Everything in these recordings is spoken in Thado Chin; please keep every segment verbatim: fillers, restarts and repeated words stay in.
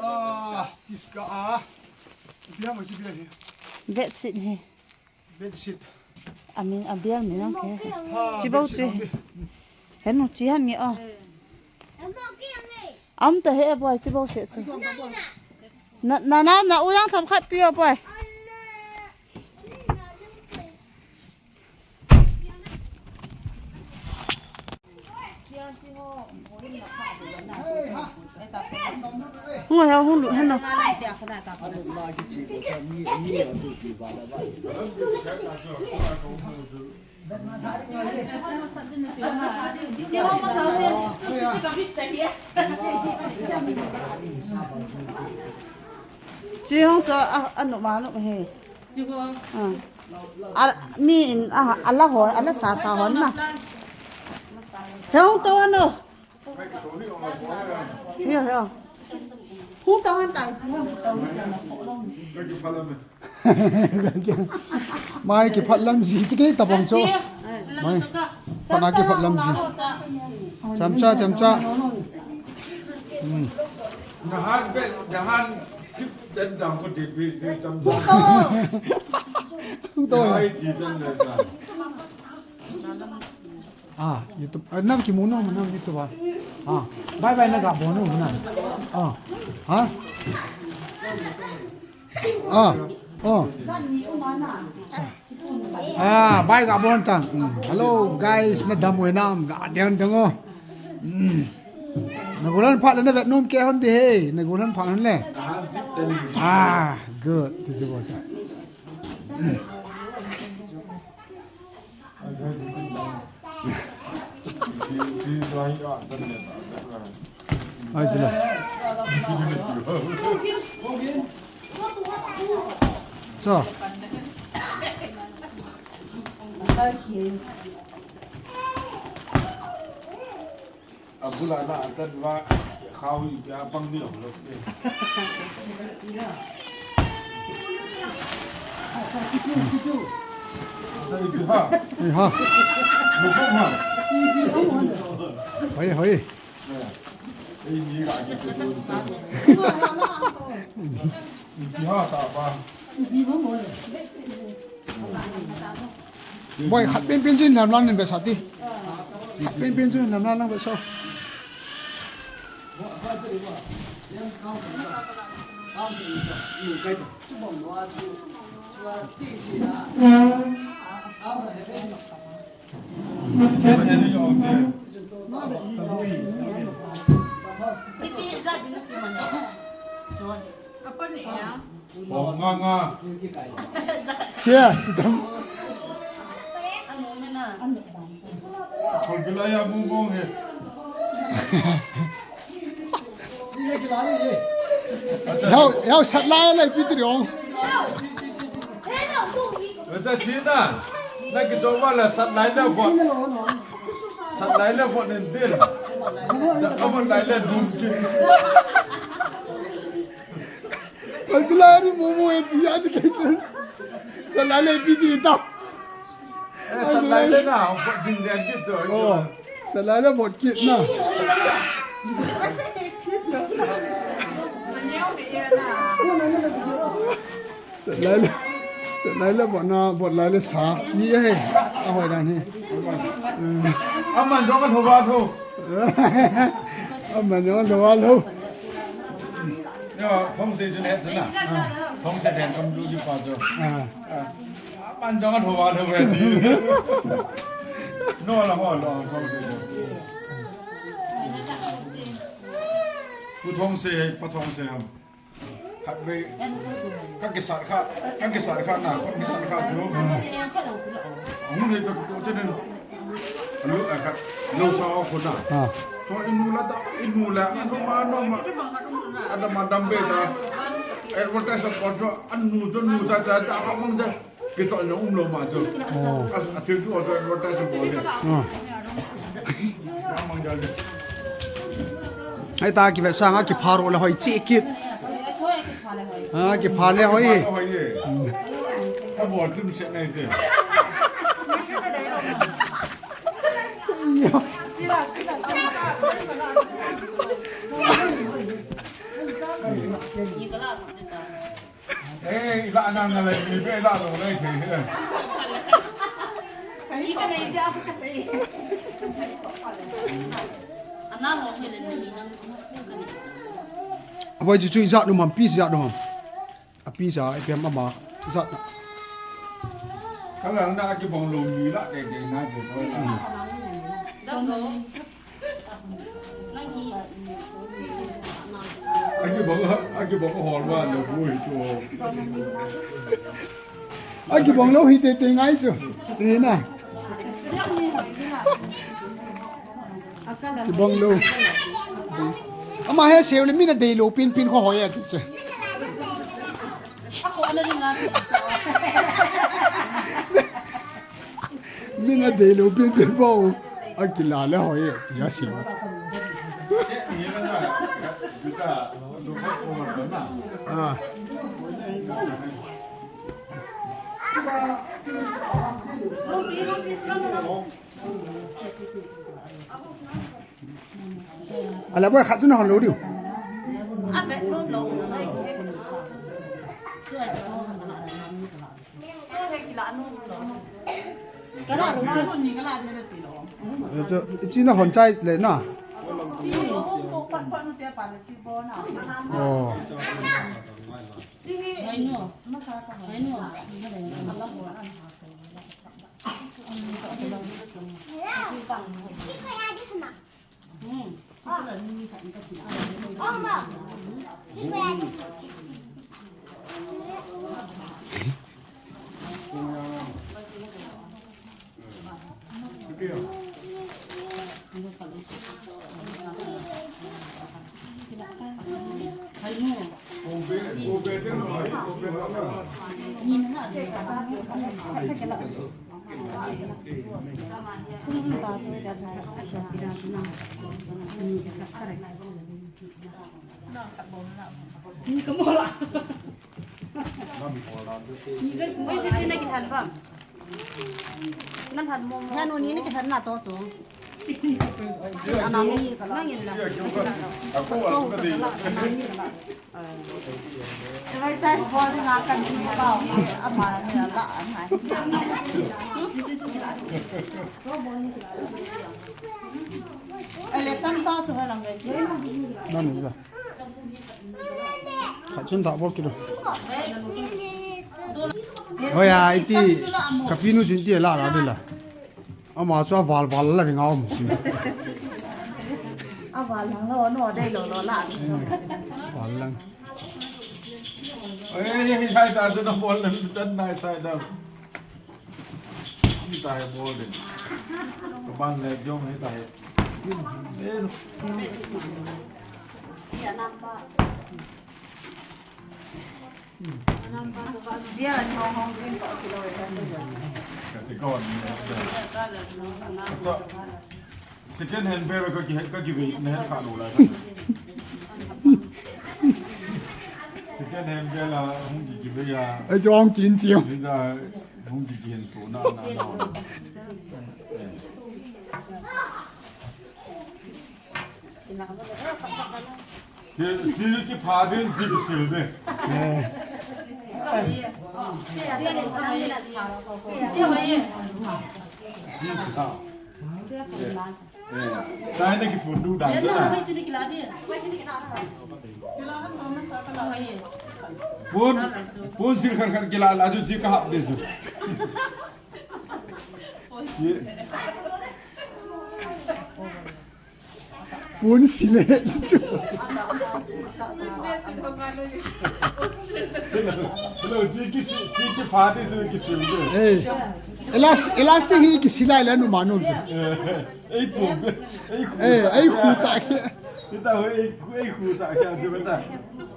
Ah, kiska ah. Bia mo si bia hi. Bedsheet hi. Bedsheet. Amin, abel mi nang ke. Ha, chibou bedsheet chi. Hong bi. Henu chi han nge o. Am ta he boy, chibou se chi. Na, na, na, na, u yang tham khat pi o boy. Hung heo, hung lut heno. Chi hung cho a, a nuam a nuam he. Ah. A, mi in, a, a la hon, a la sa sa hon na. Hung to ano. Hia, hia. Hung to han tai. Mai kiphat lam ji chi ke ta bong cho. Mai. Pana kiphat lam ji. Chamcha, chamcha. Hmm. Dahan be, dahan tip dan dam ko de be, de chamcha. Hung to. Ai ji dan dan. Ah, YouTube. Ah, nam kimu nom, nam YouTube ah. Ah, bye bye na ga bol nom na. Ah. Ha? Ah. Oh. Ah, bye ga bol ta. Hmm. Hello guys, na dam u hinam, ga dang dang o. Hmm. Na gollhang phat le na vet nom kei hon de he. Na gollhang phat hon le. Ah, good. Tu ji bol ta. Ai, sila. Cho. Abula na atan wa khawi pia pang ni lo. Atan pia. Ei ha. Bukan ha. Hoi, hoi. Ei ni ga ki tu. Pia ta pa. Boy, khat pen pen chu nam lang nin ve sa ti. Khat pen pen chu nam lang lang ve sa. Song nga nga. Sia, dam. Kol gila ya mung mung he. Yau, yau sat lai lai pi ti ong. Weta tina. Na ki to wala sat lai la vot. Sat lai la vot nen dil. Da ka vot lai la dum ki. Pagkilari mo mo e piya ji kaisan. Salale piti ta. Eh, salale na, ang pagdindihan dito. Oh, salale bot kit na. Salale, salale bot na, bot lale sa. Ni e, ahoi dan he. Aman dong kan hoba tho. Aman dong kan hoba tho. Yo, Thongse chu ne chu na. Thongse den kam du ji pa chu. Ah. Ah. Aman jong a thova thova ti. No la ho lo Thongse. Pu Thongse, Pa Thongse ham. Khat ve. Ka kisat kha, ka kisat kha na, ka kisat kha chu. Hung he ka ko chu den. Anu, eh, ka, lo sa o ko na. Ah. So, inu la da, inu la, anu ma, anu ma. Ada madam be da. Advertise ko jo, anu jo, nu ja, ja, ja, abang ja. Kita na um lo ma jo. Oh. As, a thil tu jo advertise ko le. Ah. Abang ja le. Ai ta ki ve sa nga ki pharo le hoi chi kit. Ah, ki pha le hoi. Hoi ye. Ka bo tum se nai te. Eh, ila nang nalai ni be ila lo lai thei he. Aboi chu chu ijat nu mam, pi ijat nu mam. Api sa, ipi ham ama, ijat na. Kala na kibang lo mi la, de de na de. Aki bang, aki bang hol wa lo bui chu. Aki bang lo hi te te ngai chu. Ti na. Aki bang lo. Ama he seu le mina dei lo pin pin kho hoi a tu che. Mina dei lo pin pin bo. Aki la le hoi ya si. Ah. Ala boi khat chu na hon lo diu. Chu, chu, chu na hon chai le na. Oh. Oi, Siti, na kithan bam. Nan han mo mo. Nan uni na kithan na to to. Ana mi ka la. Nang in la. To ka la, ana mi ka la. Advertise bol na kan ni pa. Ama ni la, ana. Ele cham cha chu ha lang ngai. Nan ni la. Khat chun dah bol kilo. Hoiya, iti, kapinu chun iti la ra de la. Ama chu aval val la ring a um chu. Aval lang lo, no, dei lo lo la. Val lang. Ei, ei, ei, sai ta, chu na bol na, tan nai sai ta. Hitai bol din. Kaban le jong hitai. Eh. Dia ni hong hong green ko kilo e. Kati ko ni. Second hand bag ka ki, ka ki ve na kha lo la. Second hand bag la hung ki ki ve ya. Ai, jong kin chiu. Ni da hung ki ki hen so na na na. Ti, ti ki pha din, ti ki sil din. Eh. Ti ki pha. Eh, tai na ki phun du dan na. Pun, pun sil khat khat kila la ju ji ka hap de ju. Ye. Pun sil le ju. Hello, hello, ji ki si, ji ki pha de ju ki sil de. Hey. Elas-, elastic hi ki silai le nu manu. Eh. Ei, pu, ei, khu. Eh, ei, khu cha ke. Ita ho, ei, khu, ei, khu cha ke, chu ta.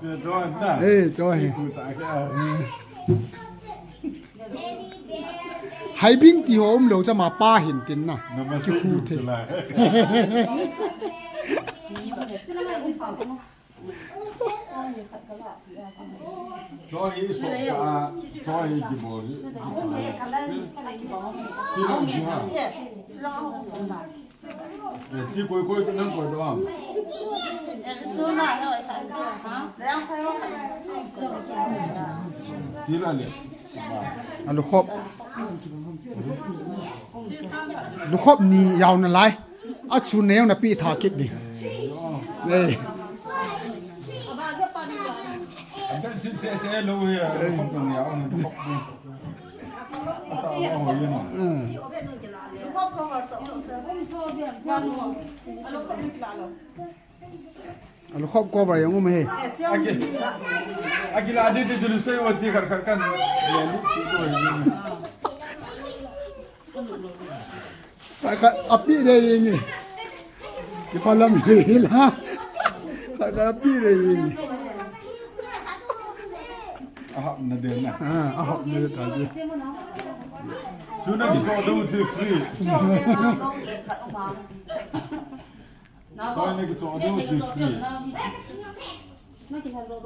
Chu, chu, na. Eh, chu he. Ei, khu cha ke. Eh. Haibing ti ho um lo cha ma pa hin tin na. Ki khu the. Cho hi so ka, cho hi ki bol. Ki bol. Ki bol. Chi koi koi nang koi doh am. Chi la le. Alukhop. Lukhop ni jaona lai. Achu neo na pi tha kit ni. Ei. Aben sin se se lo ya. Lukhop nang ya. Ata wa ho yen. Alukhop cover jong um e. Aki, aki la di di julu sei wa chi khat khat kan. Khat khat api de yen ni. Kipalam le la. Khat khat api de yen ni. Ahap na de na. Ah, ahap na de ta de. Suna ki to do chi free. Suna ki to do chi free.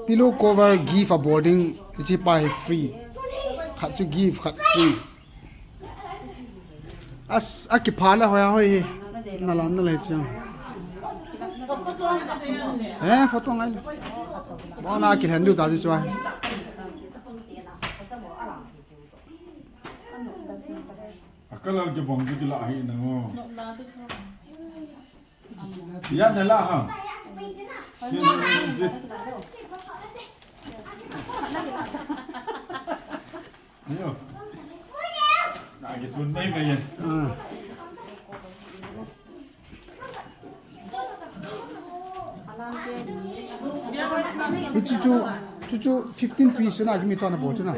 Pillow cover gift aboarding, hiche pa hi free. Khat chu gift, khat free. As, akipha le hoi a hoi hi. Na lam na le chang. Eh, photo ngai. Bona kilhen diu ta chu chua. Akala kibang chu kila hi na ngo. Ya na la ha. Ayo. Na ke tun mai mai yan. Ah. Hichu chu, chu chu fifteen piece na, give me ton of water na.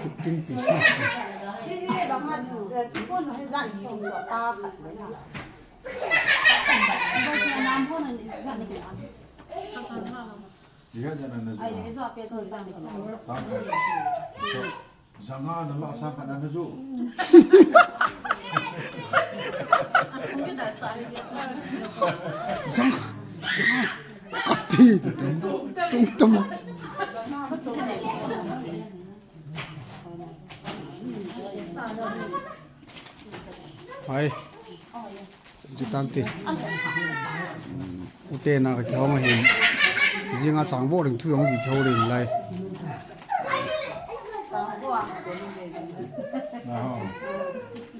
Fifteen piece na. Iga jana na ju. Sang ka. Janga na la sang ka na ju. Sang. Kati. Tung tung. Hai. Chi tante. Ute na ka kihong ahin. Jinga changvo ring thu jong kihou ring lai. Aha.